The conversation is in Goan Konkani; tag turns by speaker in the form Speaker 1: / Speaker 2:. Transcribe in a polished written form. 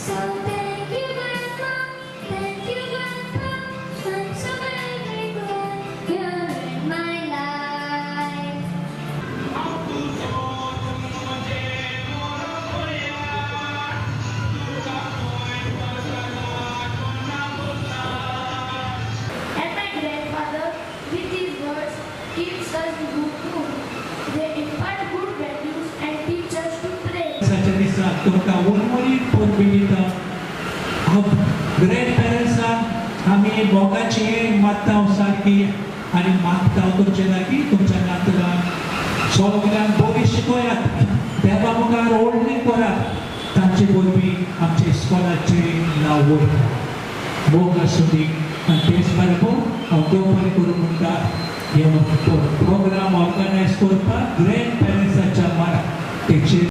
Speaker 1: So thank you, Grandma. Thank you, Grandpa. I'm so very glad you're in my life.
Speaker 2: And my grandfather, with his words, keeps us in good mood. They impart good values and teach us to pray.
Speaker 3: दिसाच्या दिसा तुमकां उलवणीत परबीं दिता. हांव ग्रँड पेरंट्सांक आमी मोगाची मागता सारकी आनी मागता तुमचे लागीं, तुमच्या नातरांक सगल्यांक बरी शिकयात, देवा मुखार व्हडली करात. तांचे वरवीं आमच्या इस्कॉलाचें नांव वयता. मोग आसूं दी. आनी तेच बरोबर हांव देव बरें करूं म्हणटा, हे प्रोग्राम ऑर्गनायज करपाक ग्रँड पेरंट्साच्या मारा तेचेर.